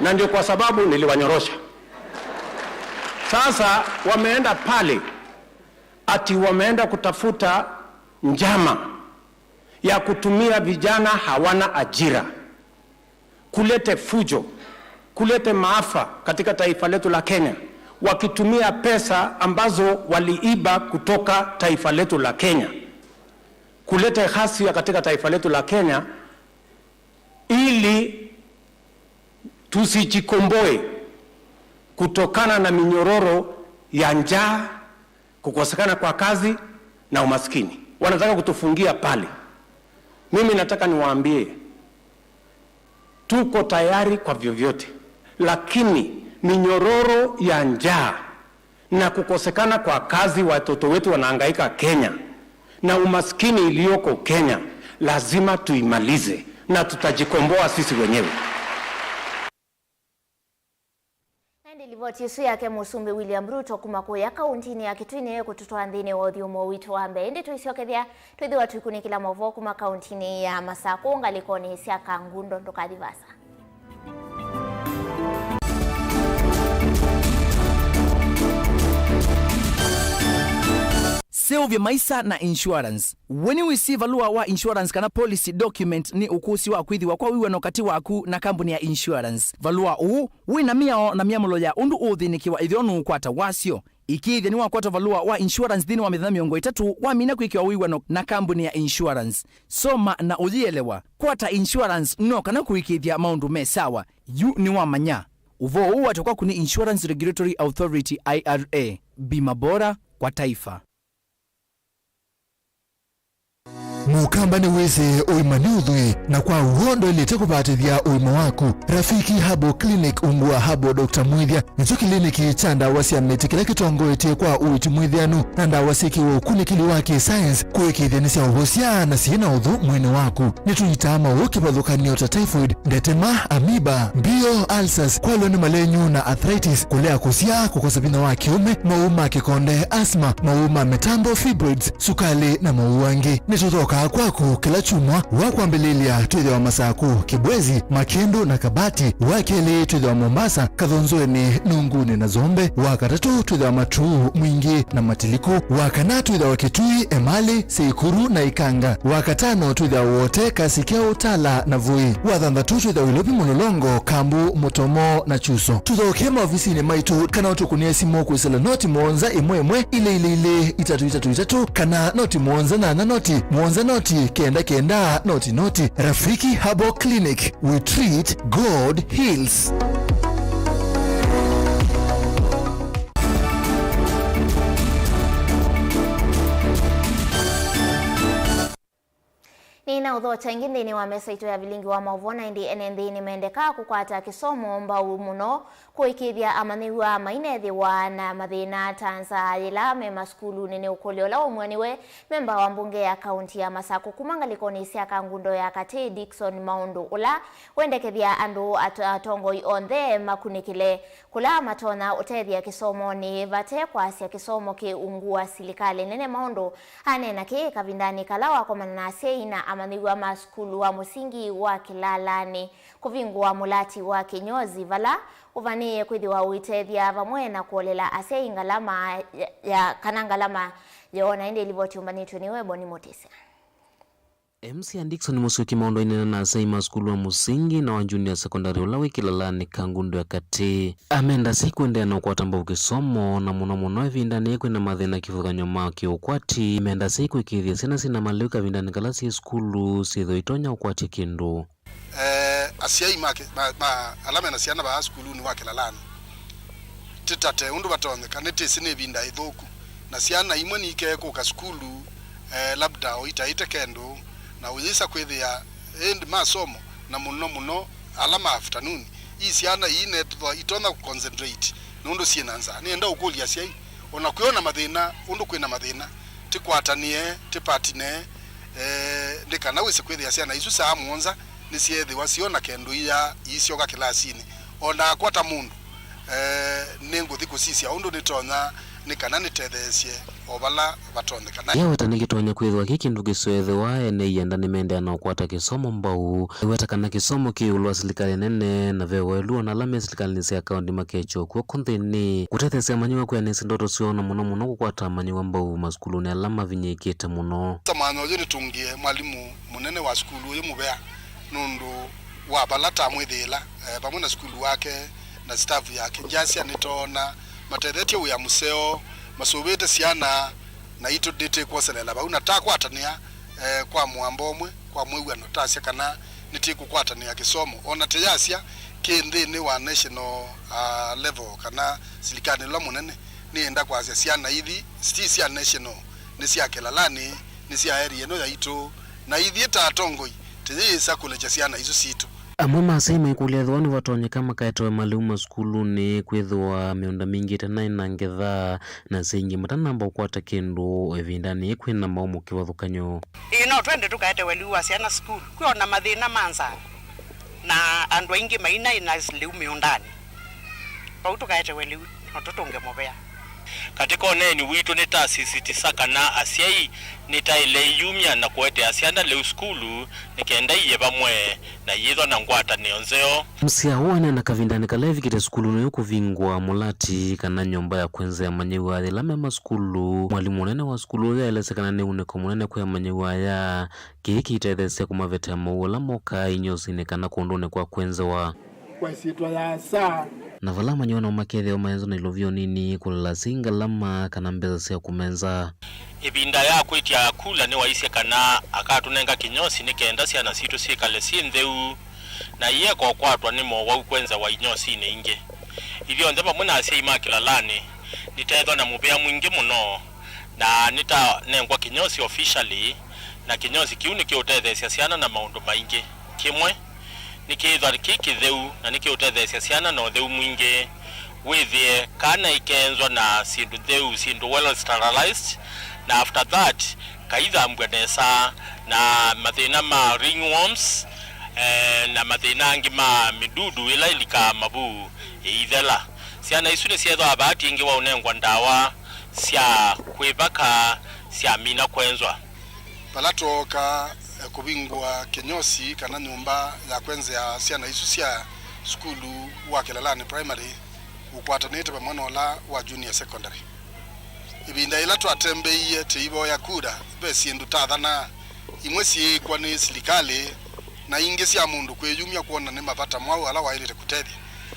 na ndio kwa sababu niliwanyorosha. Sasa wameenda pale ati wameenda kutafuta njama ya kutumia vijana hawana ajira, kulete fujo, kulete maafa katika taifa letu la Kenya, wakitumia pesa ambazo waliiba kutoka taifa letu la Kenya, kulete ghasia katika taifa letu la Kenya, ili tusijikomboe kutokana na minyororo ya njaa, kukosekana kwa kazi na umaskini. Wanataka kutufungia pale. Mimi nataka niwaambie, tuko tayari kwa vyovyote, lakini minyororo ya njaa na kukosekana kwa kazi, watoto wetu wanahangaika Kenya, na umaskini iliyoko Kenya, lazima tuimalize na tutajikomboa sisi wenyewe. Na ĩndĩ livoti ĩsu yake Mũsumbĩ William Ruto kuma kũya kauntinĩ ya Kitui nĩyo ĩkũtũtwaa nthĩnĩ wa ũthyũmũo witũ wa mbee. Ĩndĩ tũisyokethya, twĩthĩwa tũikũnĩkĩla maũvoo kuma kauntinĩ ya Masakũ ngalĩkonĩ sya Kangundo. Ndũkathi vasa. Seũvya maisa na insurance. We nĩwĩsĩ valũa wa insurance kana policy document nĩ ũkũsĩ wa kwĩthĩwa kwa wĩw'ano katĩ waku na kambuni ya insurance. Valũa ũũ wĩ na mĩao na myamũlo ya ũndũ ũũthĩnĩkĩwa ĩthĩwa nũũkwata wasyo. Ĩkĩĩthya nĩwakwata valũa wa insurance nthĩnĩ wa mĩthenya mĩongo ĩtatũ wamina kwĩkĩwa wĩw'ano na kambuni ya insurance. Soma na ũyĩelewa. Kwata insurance no kana kũĩkĩĩthya maũndũ me sawa. Yu nĩwamanya. Ũvoo ũũ waĩtwe kwaku nĩ Insurance Regulatory Authority, I R A. Bima bora kwa taifa. Mũkamba nĩwĩsĩ ũima nĩ ũthwii, na kwa w'o ndwaĩlĩte kũvatĩthya ũima waku. Rafiki Herbal Clinic ungu wa Herbal Doctor Mwĩthya nĩkyo kĩliniki kya ndawa sya mĩtĩ kĩla kĩtongoetye kwa ũiiti mwĩthĩanu na ndawa syĩkĩwe ũkunĩkĩli wa kĩ-science kũĩkĩĩthya nĩsyaũvosya na syĩ na ũthũ mwĩĩnĩ waku. Nĩtũitaa maũũ kĩvathũkany'o ta typhoid, ndetema, amoeba, mbio, ulcers, kwalwa nĩ malenyu na arthritis, kũlea kũsyaa, kũkosa vinya wa kĩũme, maũũ ma kĩkonde, asthma, maũũ ma mĩtambo, fibroids, sukalĩ, na maũũ angĩ. Nĩtũthokaa kwaku kĩla kyumwa. Wa kwambĩlĩlya twĩthĩwa Masakũ, Kĩbwezi, Makĩndũ na Kabati. Wa kelĩ twĩthĩwa Mombasa, Kathonzoenĩ, Nungunĩ na Zombe. Wa katatũ twĩthĩwa Matuu, Mwingĩ na Matiliku. Wa kana twĩthĩwa Kitui, Emali, Seikuru na Ikanga. Wa katano twĩthĩwa Wote, Kasikĩa, Utala na Voi. Wa thanthatũ twĩthĩwa Ilovi, Mlolongo, Kambu, Mutomo na Chuso. Tũthokee maovisinĩ maitũ kana ũtũkũnĩe simũ kwĩsĩla noti mũonza ĩmwe ĩmwe ilĩ ilĩ ilĩ itatũ itatũ itatũ kana noti mũonza nyanya noti mũonza noti kenda kenda noti noti. Rafiki Herbal Clinic, we treat, God heals. Nĩ Na ũthokya ĩngĩ nthĩnĩ wa mesa itũ ya vilingi wa maũvoo, na ĩndĩ ene nthĩ nĩmendekaa kũkwata kĩsomo mbau mũno kũĩkĩĩthya amanyĩw'a mainethĩwa na mathĩna ta nzaa yĩla me masukulunĩ. Nĩ ũkũlyo ũla waumw'a nĩwe memba wa mbunge ya kaunti ya Masakũ kuma ngalĩkonĩ sya Kangundo ya Katĩ, Dickson Maũndũ, ũla wendekethya andũ at-, atongoi onthe makunĩkĩle kũla matonya ũtethya kĩsomonĩ vate kwasya kĩsomo kĩ ungu wa silikalĩ nene. Maũndũ aneena kĩĩ kavindanĩ kala wakomana na asyai na amanyĩw'a ma sukulu wa mũsingi wa Kĩlalanĩ kũvingũa mũlati wa kĩnyozi vala ũvanĩĩe kwĩthĩwa ũitethya vamwe na kũolela asyai ngalama ya, ya, kana ngalama yoo. Na ĩndĩ livoti yũmbanĩtw'e nĩwe Boni Mũtĩsya. M C A Dickson Mũsyũki Maũndũ aineena na asyai ma sukulu wa mũsingi na wa junior secondary ũla wĩ Kĩlalanĩ Kangundo ya Katĩ. Amenda asyai kũendeea na ũkwata mbau kĩsomo, na mũno mũno ĩvindanĩ yĩĩ kwĩna mathĩna kĩvathũkany'o ma kĩũkwati. Amenda asyai kũĩkĩĩthya syana syĩna malĩu kavindanĩ kala syĩ sukulu syĩthĩwe itonya ũkwatya kĩndũ. Eh, asyai ma, ma, ma ala mena syana vaa sukulunĩ wa Kĩlalanĩ, tĩtate ũndũ vatonyeka, nĩtĩsĩ nĩ ĩvinda ĩthũku, na syana imwe nikee kũka sukulu, eh, labda o itaĩte kendũ, na ũyĩsa kwĩthĩa ĩndĩ masomo, na mũno mũno ala ma afternoon, ii syana ii netwa itonya kũconcentrate nũndũ syĩ na nzaa. Nĩenda ũkũlya asyai, ona kwĩona mathĩna, ũndũ kwĩna mathĩna, tĩkwatanĩe, tĩpatine, eh, nĩ kana wĩse kwĩthĩa syana isu saa mũonza nĩsyeethĩwa syona kendũ iya iisyoka kĩlasinĩ. O nakwa ta mũndũ, eh, nĩngũthi kũsisya ũndũ nĩtonya nĩ kana nĩtetheesye o vala vatonyeka. Na yaweta nĩkĩtonya kwĩthĩwa kĩ kĩndũ kĩsyoethĩwa, ene ianda nĩmendeea na ũkwata kĩsomo mbau. Eweta kana kĩsomo kĩ ĩũlũ wa silikalĩ nene, na ve waĩlu ona ala me silikalĩnĩ sya kaũnti makekya ũkw'o kũ nthĩnĩ kũtetheesya amanyĩw'a kwĩanĩsya ndoto syoo, na mũno mũno kũkwata amanyĩw'a mbau masukulunĩ ala mavinyĩĩkĩte mũno. Ta mwanya ũyũ nĩtũngĩe mwalimũ mũnene wa sukulu ũyũ mũvea nũndũ wa vala tamwĩthĩĩla, eh, vamwe na sukulu wake na staff yake. Ngyasya nĩtoona matethetye wĩa mũseo, masũvĩĩte syana, naitũ nĩtĩkwoselela vau na takwatanĩa, eh, kwa mũambo ũmwe, kwa mwĩw'ano, tasya kana nĩtĩkũkwatanĩa kĩsomo. Ona tĩyasya kĩ nthĩnĩ wa national, ah, level kana silikalĩ ũla mũnene, nĩenda kwasya syana ithi ti sya national, nĩ sya Kĩlalanĩ, nĩ sya area ĩno yaitũ, na ithyĩ ta atongoi tĩyĩĩsa kũlekya syana isu sitũ. Amwe ma asyai maikũlya ethĩwa nĩvatonyeka makaetewe malĩu masukulunĩ, kwĩthĩwa mĩũnda mingĩ ĩtenaĩ na ngetha, na asyai aingĩ matanamba ũkwata kĩndũ o ĩvindanĩ yĩĩ kwĩna maũmũ kĩvathũkany'o. Ĩĩ, no twende tũkaetewe lĩu wa syana sukulu, kwĩ ona mathĩna ma nzaa, na andũ aingĩ mainaĩ na lĩu mĩũndanĩ. Vau tũkaetewe lĩu, no tũtũnge mũvea. Katĩ ka ũneeni witũ nĩtasisitiza kana asyai nĩtaĩle iyumya na kũetea syana lĩu sukulu nĩ kenda iye vamwe na iyĩthwa na ngwatanĩo nzeo. M C A ũũ aneena kavindanĩ kala evikĩte sukulunĩ ũyũ kũvingũa mũlati kana nyũmba ya kwenzea amanyĩw'a yĩla me masukulu. Mwalimũ mũnene wa sukulu ũyũ aelesya kana nĩ unĩko mũnene kwĩ amanyĩw'a aya, kĩĩ kĩitetheesya kũmavetea mowau ala mokaa inyosinĩ kana kũndũnĩ kwa kwenzewa. Kwa ĩsyĩtwa ya saa. Na vala amanyĩw'a nao makethĩwa maenzwa na ilovia nini kũlala syĩ ngalama kana mbesa sya kũmenza. Ĩvinda ya kwĩtya kula nĩwaisye kana akatũnenga kĩnyosi nĩ kenda syana sitũ syĩkale syĩ ntheu, na ieka ũkwatwa nĩ mowau kwenzewa inyosinĩ ingĩ. Ithyonthe vamwe na asyai ma Kĩlalanĩ nĩteethwa na mũvea mwingĩ mũno, na nĩtanengwa kĩnyosi officially, na kĩnyosi kĩu nĩkĩũtetheesya syana na maũndũ maingĩ. Kĩmwe, nĩkĩĩthwa kĩ kĩtheu na nĩkĩũtetheesya syana na ũtheu mwingĩ. Wĩthĩe kana ikeenzwa na syĩndũ ntheu, syĩndũ well sterilized, na after that kaithambw'a nesa, na mathĩna ma ringworms, eh, na mathĩna angĩ ma mĩdudu ĩla ĩlikaa mavu ĩithela. Syana isu nĩsyethĩwa vaati ĩngĩ wa ũnengwa ndawa sya kwĩvaka syamina kwenzwa. Vala twooka, eh, kũvingũa kĩnyosi kana nyũmba ya kwenzea syana isu sya sukulu wa Kĩlalanĩ Primary ũkwatanĩte vamwe na ũla wa Junior Secondary. Ĩvinda yĩla twatembeie tĩivoya kura, ve syĩndũ twathanaa, imwe syĩĩkwa nĩ silikalĩ, na ingĩ sya mũndũ kwĩyumya kwona nĩ mavata mwaũ ala waĩlĩte kũtethya.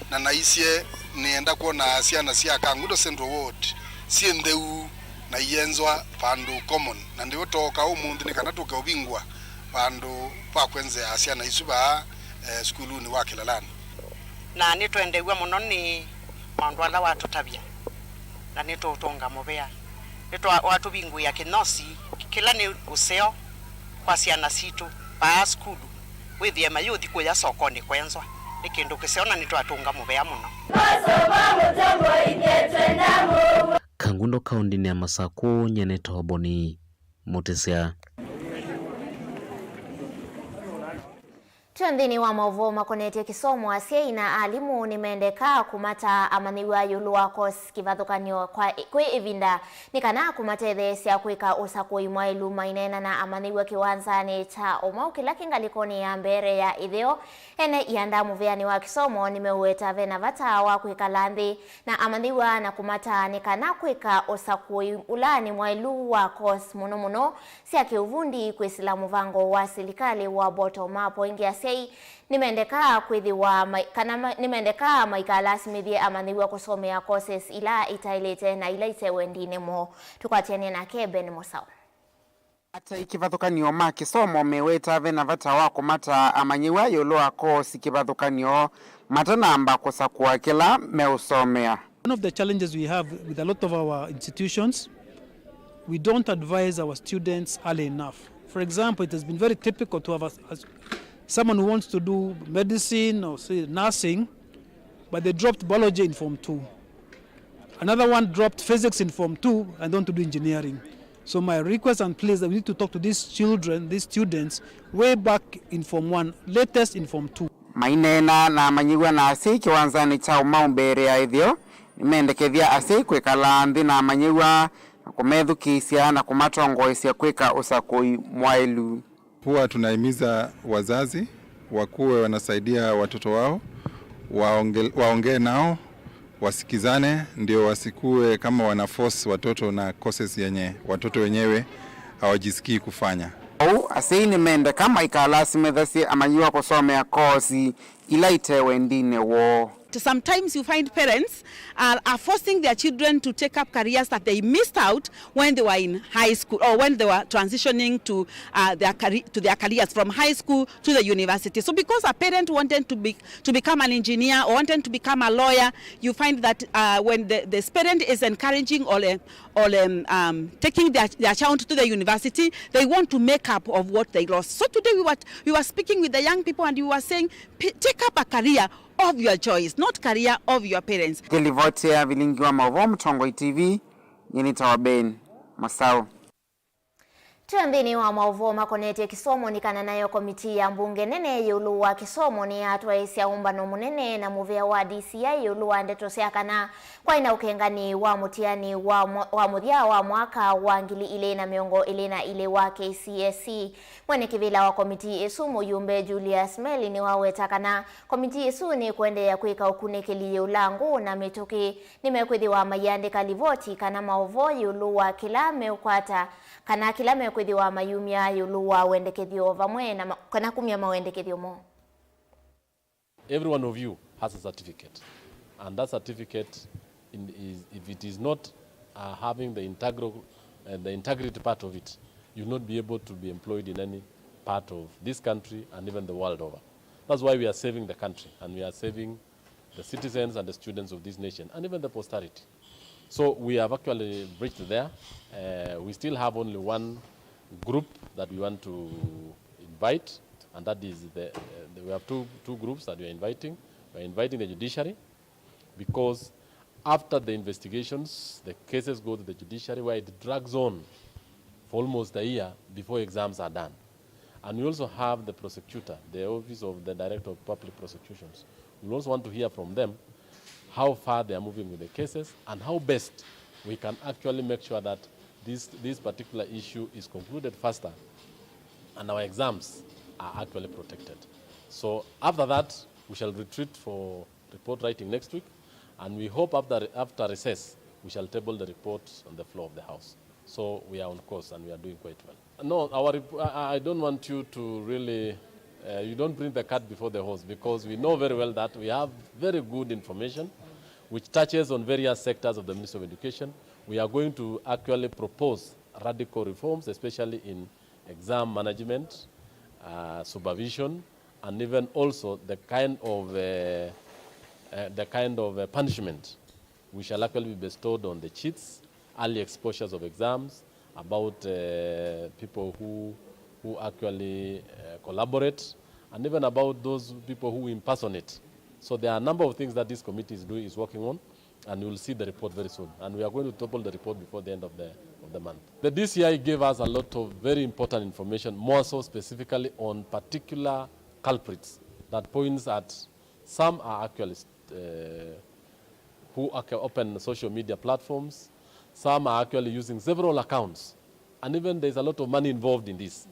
Na naisye nĩenda kwona syana sya Kangundo Central Ward syĩ ntheu na ienzwa vandũ common, na nĩvo twooka ũmũnthĩ nĩ kana tũke ũvingũa vandũ va kwenzea syana isu vaa, eh, sukulunĩ wa Kĩlalanĩ. Na nĩtwendew'a mũno nĩ maũndũ ala watũtavya, na nĩtũũtũnga mũvea. Nĩtwa-, watũvingũĩa kĩnyosi kĩla nĩ ũseo kwa syana sitũ. Vaa sukulu, wĩthĩe mayũthi kũya sokonĩ kwenzwa. Nĩ kĩndũ kĩseo na nĩtwatũnga mũvea mũno. Kangundo kaũndĩnĩ ya Masakũ, nyie nĩ Toboni Mũtĩsya. Twĩ nthĩnĩ wa maũvoo makonetye kĩsomo, asyai na alimũ nĩmendekaa kũmataa amanyĩw'a ĩũlũ wa kosi kĩvathũkany'o kwa, kwĩ ĩvinda nĩ kana kũmatetheesya kwĩka ũsakũi mwaĩlu. Maineena na amanyĩw'a kĩwanzanĩ kya Ũmau kĩla kĩ ngalĩkonĩ ya mbee ya ĩtheo, ene ianda mũvĩanĩ wa kĩsomo nĩmeũweta ve na vata wa kwĩkala nthĩ na amanyĩw'a na kũmataa nĩ kana kwĩka ũsakũi ũla nĩ mwaĩlu wa kosi mũno mũno sya kĩũvundi kwĩsĩla mũvango wa silikalĩ wa bottom up. O ĩngĩ asyai nĩmendekaa kwĩthĩwa mai-, kana ma-, nĩmendekaa maikalasimĩthye amanyĩw'a kũsomea courses ila itaĩlĩte na ila ite wendinĩ moo. Tũkwatĩanĩe nake Ben Mũsaũ. Atai kĩvathũkany'o ma kĩsomo meweta ve na vata wa kũmataa amanyĩw'a ĩũlũ wa koosi kĩvathũkany'o matanamba kũsakũa kĩla meũsomea. One of the challenges we have with a lot of our institutions, we don't advise our students early enough. For example, it has been very typical to have a, a, someone who wants to do medicine or, say, nursing, but they dropped biology in form two. Another one dropped physics in form two and want to do engineering. So my request and plea is that we need to talk to these children, these students, way back in form one, latest in form two. Maineena na amanyĩw'a na asyai kĩwanzanĩ kya Ũmau mbee ya ĩtheo, nĩmendekethya asyai kwĩkala nthĩ na amanyĩw'a na kũmethukĩĩsya na kũmatongoesya kwĩka ũsakũi mwaĩlu. Huwa tunahimiza wazazi wakuwe wanasaidia watoto wao, waonge-, waongee nao, wasikizane, ndio wasikuwe kama wana force watoto na courses yenye watoto wenyewe hawajisikii kufanya. Ou, asyai nĩmendeka maikalasimĩthasye amanyĩw'a kũsomea koosi ila ite wendinĩ woo. Sometimes you find parents are, are forcing their children to take up careers that they missed out when they were in high school or when they were transitioning to, uh, their career, to their careers from high school to the university. So because a parent wanted to be, to become an engineer or wanted to become a lawyer, you find that, uh, when the, this parent is encouraging or, uh, or, um, um, taking their, their child to the university, they want to make up of what they lost. So today we were, we were speaking with the young people and we were saying, "P-, take up a career of your choice, not career of your parents." Ngĩlivoti ya vilingi wa maũvoo Mũtongoi T V, nyie nĩtawa Ben Masaũ. Twĩ nthĩnĩ wa maũvoo makonetye kĩsomo, nĩ kana nayo komitii ya mbunge nene ĩũlũ wa kĩsomo nĩyatwaĩĩsya ũmbano mũnene na mũvĩa wa D C I ĩũlũ wa ndeto sya kana kwaĩ na ũkengani wa mũtiani wa mwa-, wa mũthya wa mwaka wa ngili ilĩ na mĩongo ĩlĩ na ilĩ wa K C S E. Mwene kĩvĩla wa komitii ĩsu, mũyumbe Julius Meli, nĩwaweta kana komitii ĩsu nĩkũendeea kwĩka ũkunĩkĩli ĩũlũ wa ngũũ na mĩtũkĩ. Nĩmekwĩthĩwa maiandĩka livoti kana maũvoo ĩũlũ wa kĩla meũkwata kana kĩla mekwĩthĩwa mayumya ĩũlũ wa wendekethyo vamwe na ma-, kana kumya mawendekethyo moo. Every one of you has a certificate, and that certificate in, is, if it is not, uh, having the integral, uh, the integrity part of it, you will not be able to be employed in any part of this country and even the world over. That's why we are saving the country and we are saving the citizens and the students of this nation and even the posterity. So we have actually reached there. Uh, we still have only one group that we want to invite, and that is the, uh, the, we have two, two groups that we are inviting. We are inviting the judiciary because after the investigations, the cases go to the judiciary where it drags on for almost a year before exams are done. And we also have the prosecutor, the Office of the Director of Public Prosecutions. We also want to hear from them how far they are moving with the cases and how best we can actually make sure that this, this particular issue is concluded faster and our exams are actually protected. So after that, we shall retreat for report writing next week, and we hope after, after recess, we shall table the report on the floor of the House. So we are on course and we are doing quite well. No, our rep-, I, I don't want you to really, uh, you don't bring the cart before the horse, because we know very well that we have very good information which touches on various sectors of the Ministry of Education. We are going to actually propose radical reforms, especially in exam management, uh, supervision, and even also the kind of, uh, uh, the kind of, uh, punishment we shall actually be bestowed on the cheats, early exposures of exams, about, uh, people who, who actually, uh, collaborate, and even about those people who impersonate. So there are a number of things that this committee is doing, is working on, and you will see the report very soon. And we are going to table the report before the end of the, of the month. The D C I gave us a lot of very important information, more so specifically on particular culprits that points at some are actually, uh, who ac-, open social media platforms. Some are actually using several accounts. And even there's a lot of money involved in this.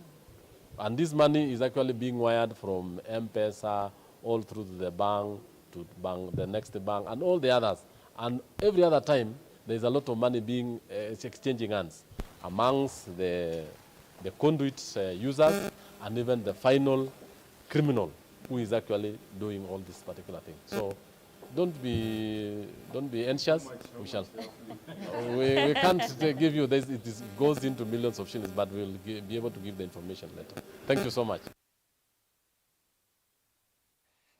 And this money is actually being wired from M-Pesa all through to the bank, to bank, the next bank, and all the others. And every other time, there's a lot of money being, uh, exchanging hands amongst the, the conduit, uh, users and even the final criminal who is actually doing all this particular thing. So don't be, don't be anxious. We shall, we, we can't, uh, give you this. It is, goes into millions of shillings, but we'll gi-, be able to give the information later. Thank you so much.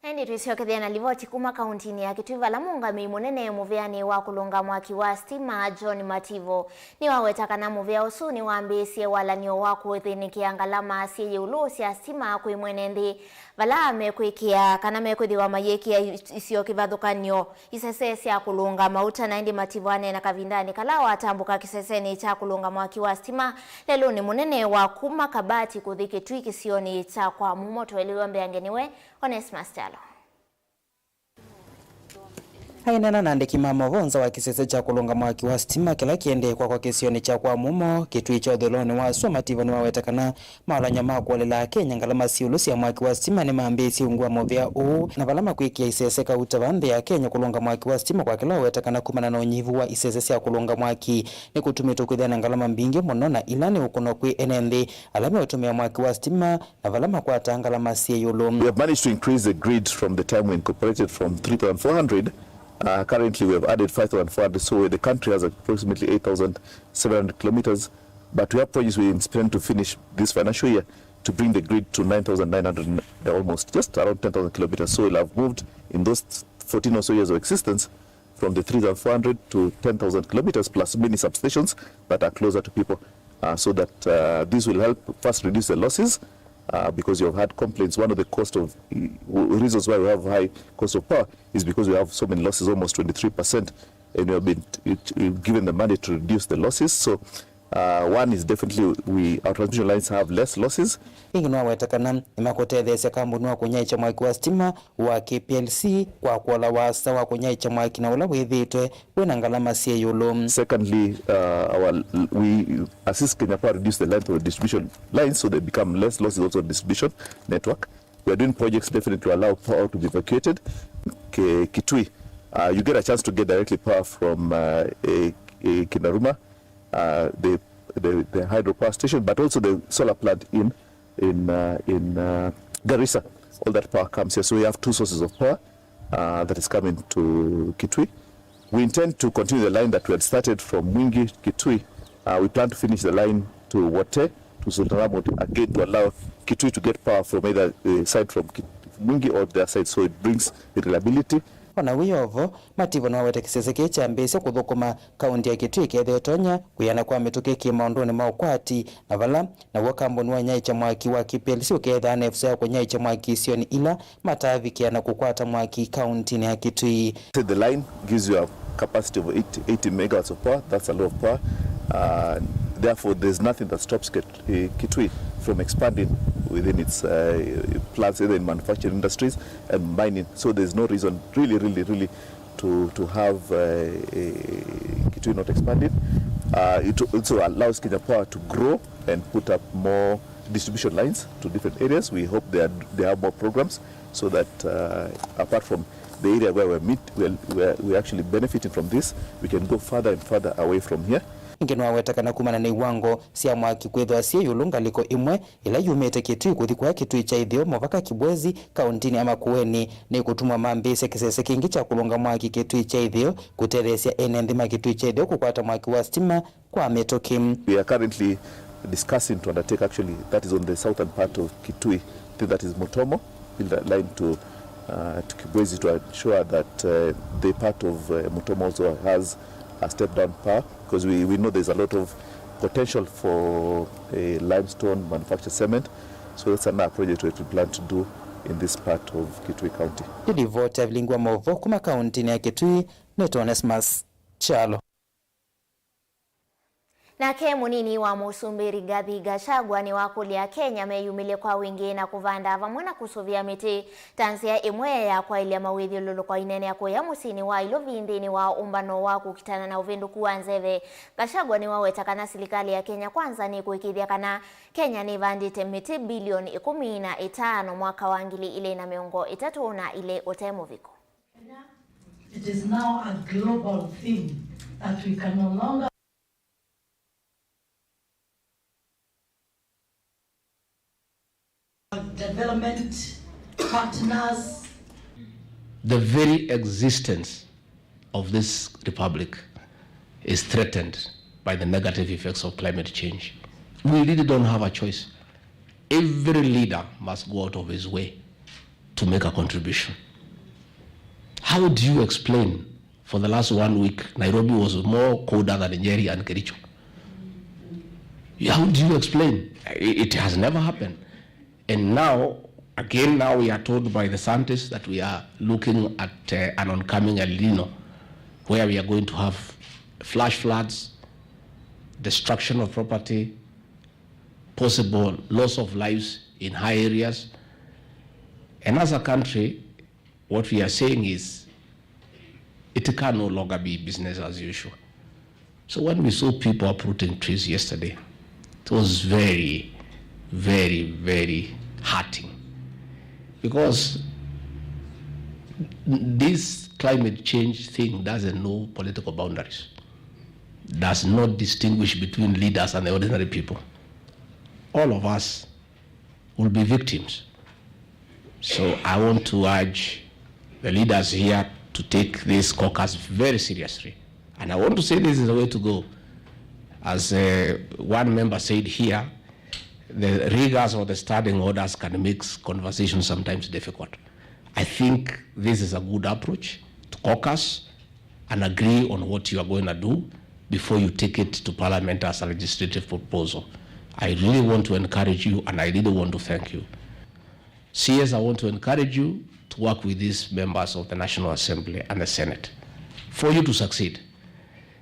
Na ĩndĩ twĩsyokethya na livoti kuma kauntinĩ ya Kitui, vala mũũngamĩi mũnene mũvĩanĩ wa kũlũnga mwaki wa sitima, John Mativo, nĩwaweta kana mũvĩa ũsu nĩwambĩĩsye walany'o wa kũthĩnĩkĩa ngalama syĩ ĩũlũ sya sitima kwĩ mwene nthĩ, vala mekwĩkĩa kana mekwĩthĩwa mayĩkĩa isio kĩvathũkany'o isese sya kũlũnga mauta. Na ĩndĩ Mativo aneena kavindanĩ kala watambũka kĩsesenĩ kya kũlũnga mwaki wa sitima lelũnĩ mũnene wa kuma Kabati kũthi Kitui kĩsionĩ kya Kwa Mumo. Twaĩlĩw'a mbeange nĩwe Onesmus Kyalo. Aineena na andĩki ma maũvoo nza wa kĩsese kya kũlũnga mwaki wa sitima kĩla kĩendee kwakwa kĩsionĩ kya Kwa Mumo, Kitui kya ũthũĩlonĩ wa sua, Mativo nĩwaweta kana mawalany'o ma kũolelaa Akenya ngalama syĩ ĩũlũ sya mwaki wa sitima nĩmambĩĩsye ungu wa mũvĩa ũũ, na vala makwĩkĩa isese kauta va nthĩ ya Kenya kũlũnga mwaki wa sitima, kwa kĩla waweta kana kumana na ũnyivu wa isese sya kũlũnga mwaki nĩkũtumĩtwe kwĩthĩa na ngalama mbingĩ mũno, na ila nĩ ũkũno kwĩ ene nthĩ ala meũtũmĩa mwaki wa sitima, na vala makwataa ngalama syĩ ĩũlũ. We have managed to increase the grid from the time we incorporated from three thousand four hundred. Uh, currently, we have added five thousand four hundred, so the country has approximately eight thousand seven hundred kilometers. But we have projects we intend to finish this financial year to bring the grid to nine thousand nine hundred, almost just around ten thousand kilometers. So we'll have moved in those fourteen or so years of existence from the three thousand four hundred to ten thousand kilometers, plus many substations that are closer to people, uh, so that, uh, this will help first reduce the losses, uh, because you have had complaints. One of the cost of, uh, reasons why we have high cost of power is because we have so many losses, almost twenty-three percent, and we have been, it, given the mandate to reduce the losses. So, uh, one is definitely we, our transmission lines have less losses. Ĩngĩ nĩwaweta kana nĩmakũtetheesya kambuni wa kũnyaĩĩkya mwaki wa sitima wa K P L C kwa kũola vaasa wa kũnyaĩĩkya mwaki na ũla wĩthĩĩtwe wĩ na ngalama syĩ ĩũlũ. Secondly, uh, our, we assist Kenya Power reduce the length of the distribution lines so they become less losses also in distribution network. We are doing projects definitely to allow power to be evacuated. K-, Kitui, uh, you get a chance to get directly power from, uh, a, a Kindaruma, uh, the, the, the hydropower station, but also the solar plant in in, uh, in, uh, Garissa. All that power comes here. So we have two sources of power, uh, that is coming to Kitui. We intend to continue the line that we had started from Mwingi, Kitui. Uh, we plan to finish the line to Wote, to Sultan Mahmud, again to allow Kitui to get power from either, uh, side from Ki-, Mwingi or their side. So it brings reliability. Ona wĩ o vo, Mativo nĩwaweta kĩsese kĩĩ kyambĩĩsye kũthũkũma kaunti ya Kitui ĩkethĩa ĩtonya kwĩana kwa mĩtũkĩ kĩ maũndũnĩ ma ũkwati, na vala naw'o kambuni wa nyaĩĩkya mwaki wa K P L C ũkeethĩwa na ĩvuso ya kũnyaĩĩkya mwaki isionĩ ila mataavikĩa na kũkwata mwaki kauntinĩ ya Kitui. The line gives you a capacity of eighty, eighty megawatts of power. That's a lot of power. Uh, therefore, there's nothing that stops Kit-, eh, Kitui from expanding within its, uh, plants, either in manufacturing industries and mining. So there's no reason, really, really, really, to, to have, uh, eh, Kitui not expanding. Uh, it also allows Kenya Power to grow and put up more distribution lines to different areas. We hope they are, they have more programs so that, uh, apart from the area where we're, meet, we're, we're, we're actually benefiting from this, we can go further and further away from here. Ĩngĩ nĩwaweta kana kumana na iwango sya mwaki kwĩthĩwa syĩ ĩũlũ ngalĩko ĩmwe, ĩla yumĩte Kitui kũthi kũya Kitui kya ĩtheo, mũvaka Kibwezi, kauntinĩ ya Makueni, nĩkũtuma mambĩĩsya kĩsese kĩngĩ kya kũlũnga mwaki Kitui kya ĩtheo, kũtetheesya ene nthĩ ma Kitui kya ĩtheo kũkwata mwaki wa sitima kwa mĩtũkĩ. We are currently discussing to undertake, actually, that is on the southern part of Kitui, I think that is Mutomo, build a line to, uh, to Kibwezi to ensure that, uh, the part of, uh, Mutomo also has a step down power, because we, we know there's a lot of, Potential for a limestone manufacture cement. So that's another project that we plan to do in this part of Kitui County. Nĩ livoti ya vilingi wa maũvoo kuma kauntinĩ ya Kitui, nĩtwa Onesmus Kyalo. Nake mũnini wa mũsumbĩ Rigathi Gachagua nĩwakũlya Akenya meyumĩlye kwa wingĩ na kũvanda vamwe na kũsũvĩa mĩtĩ ta nzĩa ĩmwe ya kwaĩlya mawĩthyũlũlũko inene ya kũya mũsyĩnĩ wa Ilovi nthĩnĩ wa ũmbano wa kũkitana na ũvĩndũku wa nzeve. Gachagua nĩwaweta kana silikalĩ ya Kenya Kwanza nĩkũĩkĩĩthya kana Kenya nĩvandĩte mĩtĩ bilioni ĩkũmi na ĩtano mwaka wa ngili ilĩ na mĩongo ĩtatũ na ilĩ ũte mũviko. It is now a global thing that we can no longer development partners. The very existence of this republic is threatened by the negative effects of climate change. We really don't have a choice. Every leader must go out of his way to make a contribution. How do you explain for the last one week, Nairobi was more colder than Nyeri and Kericho? How do you explain? It has never happened. And now, again, now we are told by the scientists that we are looking at uh, an oncoming El Nino, where we are going to have flash floods, destruction of property, possible loss of lives in high areas. And as a country, what we are saying is it can no longer be business as usual. So when we saw people uprooting trees yesterday, it was very, very, very hurting, because this climate change thing doesn't know political boundaries, does not distinguish between leaders and the ordinary people. All of us will be victims. So I want to urge the leaders here to take this caucus very seriously. And I want to say this is the way to go. As uh, one member said here, the rigors of the standing orders can make conversation sometimes difficult. I think this is a good approach to caucus and agree on what you are going to do before you take it to Parliament as a legislative proposal. I really want to encourage you and I really want to thank you. C S, I want to encourage you to work with these members of the National Assembly and the Senate for you to succeed.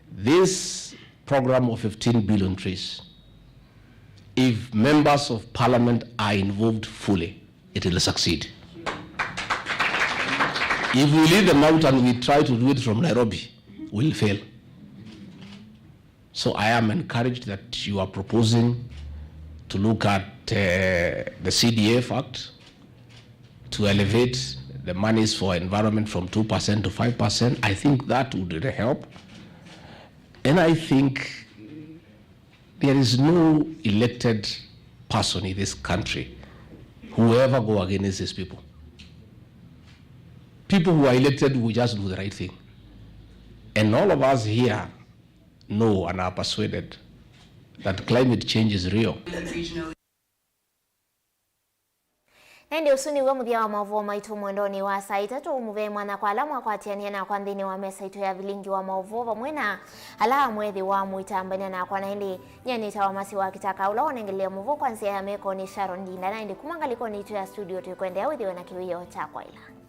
This program of fifteen billion trees, if members of Parliament are involved fully, it will succeed. If we leave them out and we try to do it from Nairobi, we'll fail. So I am encouraged that you are proposing to look at uh, the C D F Act to elevate the monies for environment from two percent to five percent. I think that would really help. And I think there is no elected person in this country who will ever go against these people. People who are elected will just do the right thing. And all of us here know and are persuaded that climate change is real. Na ĩndĩ ũsu nĩw'o mũthya wa maũvoo maitũ mwendonĩ wa saa itatũ. Mũvee mwanya kwa ala mwakwatĩanĩa nakwa nthĩnĩ wa mesa itũ ya vilingi wa maũvoo, vamwe na ala mwethĩwa mũitambany'a nakwa. Na ĩndĩ nyie nĩtawa Masi wa Kitaka, ũla wonengelea mũvoo kwa nzĩa ya meko nĩ Sharon Ndinda. Na ĩndĩ kuma ngalĩkonĩ itũ ya studio, twĩkwendea wĩthĩwe na kĩwĩoo kya kwaĩla.